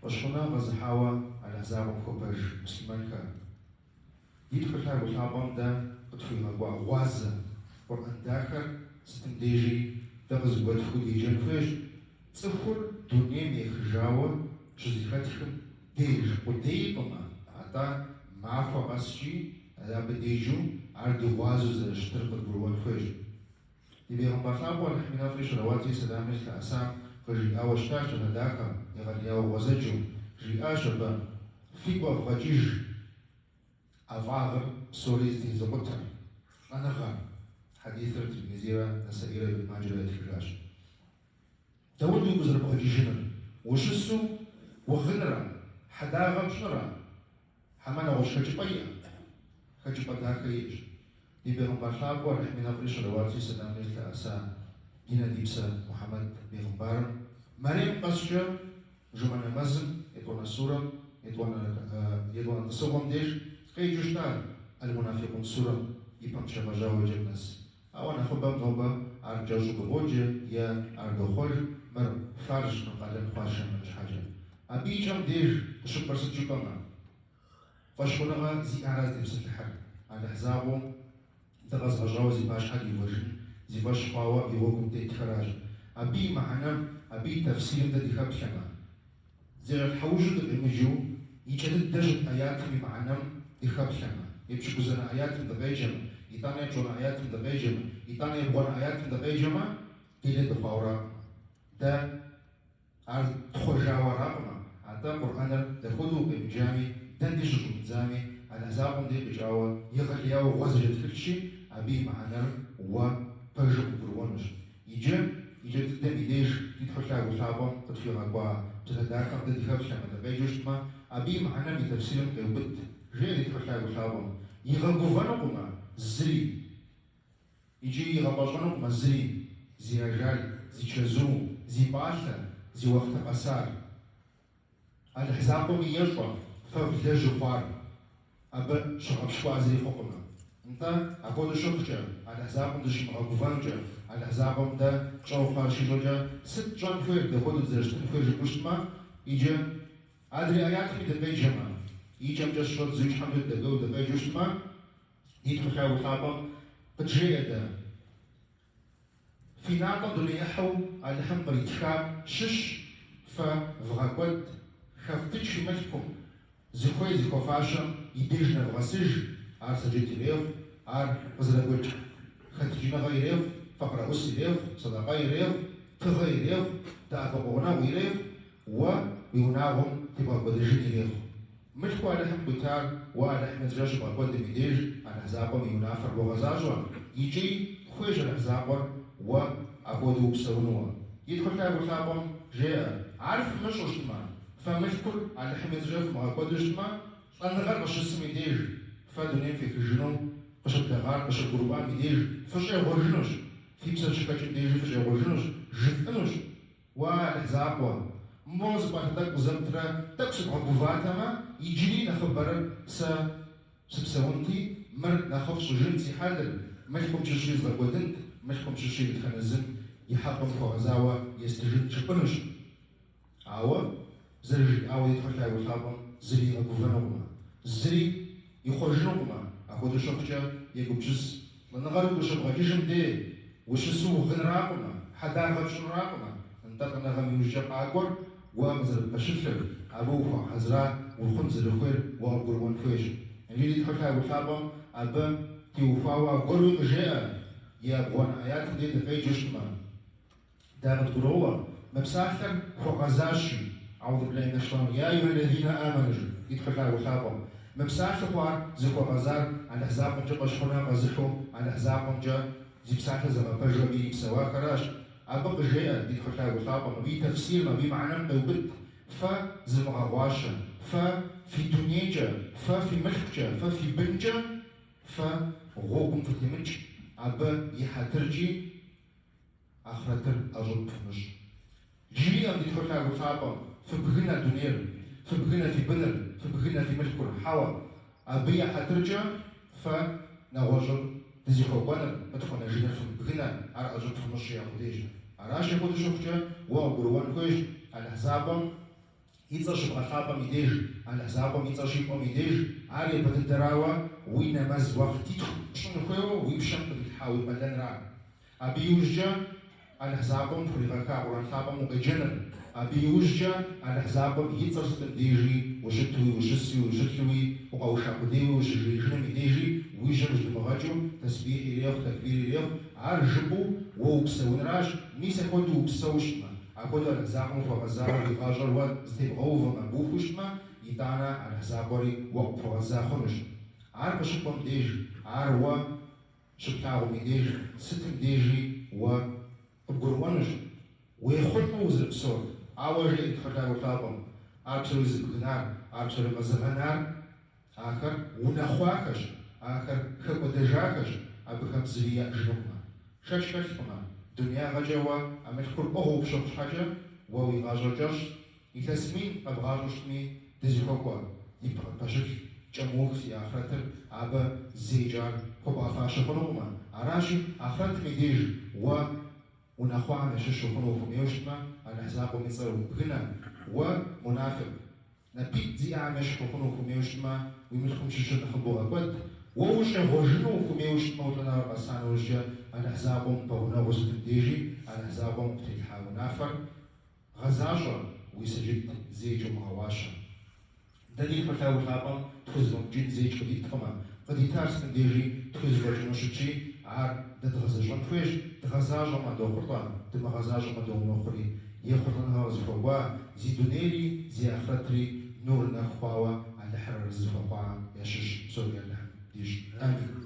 Фӏэщхъуныгъэ къэзыхьауэ Алыхь закъуэм хуэпэж муслъымэнхэ, ди Тхьэу Лъагэу Лъапӏэм дэ къытхуигъэкӏуа гъуазэ Къурӏэн дахэр сытым дежи дэ къызыгуэтхыу деджэн хуейщ, цӏыхур дунейм ехыжауэ щызэхэтхым деж къудейкъымэ, атӏэ махуэ къэскӏи абы дежу ар ди гъуазэу зэрыщытыр къыдгурыӏуэн хуейщ. Ди бегъымбар лъапӏэу Алыхьым и нэфӏри щэлэуатри сэламри зылъэӏэсам къыжиӏауэ щытащ псалъэ дахэ, егъэлеяуэ гъуэзэджэу. Жиӏащ абы, Фигу къэвгъэкӏыж ӏэфӏагъыр псори зытезыкъутэр, лӏэныгъэр. Хьэдисыр Тирмизирэ Нэсаӏирэ Ибн Маджэрэ ятхыжащ. Дауэт уигу зэрыбгъэкӏыжыныр? Ущысу угъынрэ, хьэдагъэ пщӏынрэ? Хьэмэ нэгъуэщӏ хэкӏыпӏэ иӏэ? Хэкӏыпӏэ дахэ иӏэщ. Ди бегъымбар лъапӏэу Алыхьым и нэфӏри щэлэуатри сэламри зылъэӏэса ди нэ ди псэ Мухьэмэд бегъымбарым мэрем къэскӏэ жумэ нэмэзым, етӏуанэ сурэм, етӏуанэ тӏысыгъуэм деж къеджэу щыта Аль-Мунафикъун сурэм и пэм щегъэжьауэ и кӏэм нэс. Ауэ нэхъыбэм нобэ ар кӏэщӏу дыкъоджэ е ар дохъуэж, мыр фарзщ, мыр къалэн хъуащ жамыӏэн щхьэкӏэ. Абы и кӏэм деж къыщыкӏуэр сыт жыпӏэмэ, фӏэщхъуныгъэ зиӏара зытепсэлъыхьыр, Алыхь закъуэу дыкъэзыгъэщӏауэ зи пащхьэ диувэжын зи фӏэщ хъуауэ и гъуэгум тетхэращ. Абы и мыхьэнэм, абы и тэфсирым дэ дыхэплъэмэ, Зэкӏэлъхьэужьу дыкъемыджэу, и кӏэ дыдэ щыт ӏэятым и мыхьэнэм дыхэплъэмэ, епщыкӏузанэ ӏэятым дыкъеджэмэ, итӏанэ епщӏанэ ӏэятым дыкъеджэмэ, итӏанэ ебгъуанэ ӏэятым дыкъеджэмэ, делэ дыхъуауэракъымэ. Дэ ар тхъуэжауэ аракъымэ, атӏэ Къурӏэныр дапхуэдэу укъемыджами, дэнэ деж щыщӏумыдзами, Алыхь закъуэм дей къикӏауэ егъэлеяуэ гъуэзэджэ тхылъщи, абы и мыхьэнэр уэ пэжу къыбгурыӏуэнущ. Иджы, и кӏэ дыдэм и деж ди Тхьэу Лъагэу Лъапӏэм къытхуигъэкӏуа псалъэ дахэм дэ дыхэплъэмэ, дыкъеджэу щытмэ, абы и мыхьэнэм и тэфсирым къеубыд, жеӏэ ди Тхьэу Лъагэу Лъапӏэм, игъэгувэнукъымэ зыри, икӏи игъэпӏэщӏэнукъымэ зыри, зи ажал, зи чэзу, зи пӏалъэ, зи уахътэ къэсар. Алыхь закъуэми ещӏэ фэ влэжьу хъуар, абы щыгъэпщкӏуа зыри хъукъымэ. Нтӏэ, апхуэдэу щыхъукӏэ, Алыхь закъуэм дыщимыгъэгувэнукӏэ, Алыхь закъуэм дэ тщӏэу хъуар щищӏэкӏэ, сыт тщӏэн хуейр, дапхуэдэу дызэрыщытын хуейр жыпӏэу щытмэ, иджы адрей ӏэятми дыкъеджэмэ, и кӏэмкӏэ щыщӏэддзэу и щхьэмкӏэ дыдэкӏуейуэ дыкъеджэу щытмэ, ди Тхьэу Лъагэу Лъапӏэм къыджеӏэ дэ. Фи натӏэм дуней ӏыхьэу Алыхьым къритхам щыщ фэ вгъэкӏуэд, хэфтыкӏ фи мылъкум, зыхуей зыхуэфащэм и деж нэвгъэсыж, ар сэджыт ирехъу, ар къызэрыгуэкӏ хэтыкӏыныгъэ ирехъу, факъырэӏус ирехъу, сэдэкъэ ирехъу, тыгъэ ирехъу, дэӏэпыкъуэгъунэгъу ирехъу, уэ уи унагъуэм тебгъэкӏуэдэжын ирехъу. Мылъкуу Алыхьым къуитар уэ Алыхьым и цӏэкӏэ щыбгъэкӏуэдым и деж Алыхь закъуэм и унафэр уогъэзащӏэ, икӏи хуейщ Алыхь закъуэр уэ апхуэдэу упсэунуэ. Ди Тхьэу Лъагэу Лъапӏэм жеӏэ, Ар фымыщӏу щытмэ, фэ мылъкур Алыхьым и цӏэкӏэ фымыгъэкӏуэду щытмэ, лӏэныгъэр къыщысым и деж, фэ дунейм фехыжыну къыщыблэгъар къыщывгурыӏуам и деж фыщӏегъуэжынущ, фи псэр щыхэкӏым дежи фыщӏегъуэжынущ, жыфӏэнущ. Уа, Алыхь закъуэ, мо зы пӏалъэ тӏэкӏу къызэптрэ тӏэкӏу сыбгъэгуватэмэ, иджыри нэхъыбэрэ сэ сыпсэунти, мыр нэхъыфӏ сщӏыжынт си хьэлыр, мылъкум щыщи згъэкӏуэдынт, мылъкум щыщи дэтхэнэ зым и хьэкъым хуэгъэзауэ естыжынт жыпӏэнущ. Ауэ, зэрыжиӏауэ ди Тхьэу Лъагэу Лъапӏэм зыри игъэгувэнукъымэ, зыри ихъуэжынукъымэ, апхуэдэу щыхъукӏэ егупсыс, лӏэныгъэр уигу къыщыбгъэкӏыжым дей, ущысу угъынракъымэ, хьэдагъэ пщӏынракъымэ, нтӏэ лӏэныгъэм иужькӏэ къакӏуэр уэ къызэрыппэщылъыр, абы ухуэхьэзыра ухъун зэрыхуейр уэ къыбгурыӏуэн хуейщ. Иджы ди Тхьэу Лъагэу Лъапӏэм абы теухуауэ аргуэруи къыжеӏэ, ебгъуанэ ӏэятым дей дыкъеджэу щытмэ. Дэ къыдгуроӏуэ, мы псалъэр хуэгъэзащи, Аузу биллахи минэш шейтӏан, Я айюхьэ лэзинэ амэну, жи ди Тхьэу Лъагэу Лъапӏэм. Мы псалъэу хъуар зыхуэгъэзар Алыхь закъуэмкӏэ фӏэщхъуныгъэ къэзыхьу, Алыхь закъуэмкӏэ зи псалъэ зыгъэпэжу абы ирипсэуахэращ. Абы къыжеӏэ ди Тхьэу Лъагэу Лъапӏэм, абы и тэфсирым, абы и мыхьэнэм къеубыд, Фэ зывмыгъэгъуащэ, фэ фи дунейкӏэ, фэ фи мылъкукӏэ, фэ фи бынкӏэ, фэ гъуэгум фытемыкӏ, абы и хьэтыркӏи, Ахърэтыр ӏэщӏыб фымыщӏ. Жиӏэм ди Тхьэу Лъагэу Лъапӏэм, Фыбгынэ дунейр, фыбгынэ фи быныр, фыбгынэ фи мылъкур, хьэуэ, абы я хьэтыркӏэ фэ нэгъуэщӏыр дызыхуэкӏуэныр, къытхуэнэжыныр фымыбгынэ, ар ӏэщӏыб фымыщӏ жиӏэ къудейщ. Аращ апхуэдэу щыхъукӏэ уэ къыбгурыӏуэн хуейщ Алыхь закъуэм. И цӏэр щыбгъэлъапӏэм и деж, Алыхь закъуэм и цӏэр щипӏуэм и деж, ар япэ дыдэрауэ уи нэмэз уахътитху пщӏын хуейуэ уи пщэм къыдилъхьа уи къалэнра. Абы иужькӏэ Алыхь закъуэм пхуригъэха Къурӏэн лъапӏэм укъеджэныр, абы иужькӏэ Алыхь закъуэм и цӏэр сытым дежи ущытуи, ущысуи, ущылъуи, укъэуша къудейуи ущыжеижыным и дежи уи жьэм жьэдумыгъэкӏыу тэсбихь ирехъу, тэкбир ирехъу, ар жыпӏэу уэ упсэунращ, мис апхуэдэу упсэу щытмэ. Апхуэдэу Алыхь закъуэм хуэгъэзауэ уи гъащӏэр уэ зытебгъэувэмэ, бухыу щытмэ, итӏанэ Алыхь закъуэри уэ къыпхуэгъэза хъунущ. Ар къыщыкӏуэм деж, ар уэ щыплъагъум и деж, сытым дежи уэ къыбгурыӏуэнущ, уехъулӏэу узэрыпсэур. Ауэ жеӏэ ди Тхьэ Лъагэу Лъапӏэм, ар псори зыбгынар, ар псори къэзыгъэнар, ахэр унэхъуахэщ, ахэр хэкӏуэдэжахэщ, абыхэм зыри яӏэжынукъымэ. Шэч хэлъкъымэ, дунеягъэкӏэ уэ а мылъкур пӏыгъыу пщыхъу щхьэкӏэ, уэ уи гъащӏэр кӏэщӏ, илъэс мин къэбгъащӏэу щытми, дызыхуэкӏуэ ди къытпэщылъ кӏэ мыух зиӏэ ахърэтыр абы зэикӏ ар хуэбгъэфащэ хъунукъымэ. Аращи, ахърэтым и деж уэ унэхъуахэм ящыщ ухъуну ухуэмейуэ щытмэ, Алыхь закъуэм и цӏэр умыбгынэ. Уэ, мунафикъ, напитӏ зиӏэхэм ещхь ухъуну ухуэмейуэ щытмэ, уи мылъкум щыщыр нэхъыбэу гъэкӏуэд. Уэ ущӏегъуэжыну ухуэмейуэ щытмэ, улӏэныгъэр къэса нэужькӏэ, Алыхь закъуэм упэгъунэгъуу сытым дежи, Алыхь закъуэм къыптрилъхьа унафэр гъэзащӏэ, уи сэджыт зэикӏ умыгъэгъуащэ. Дэ ди Тхьэ Лъагэу Лъапӏэм тхузэфӏэмыкӏын зэикӏ къыдиткъымэ, къыдитар сытым дежи тхузэфӏэкӏыну щытщи, ар дэ дгъэзэщӏэн хуейщ, дгъэзащӏэмэ, дохъулӏэ, дымыгъэзащӏэмэ, доунэхъури. Ехъулӏэныгъэ къызыхуэкӏуа, зи дунейри, зи ахърэтри нур нэху хъуауэ Алыхьыр арэзы зыхуэхъуахэм ящыщ псори Алыхьым дищӏ. Амин.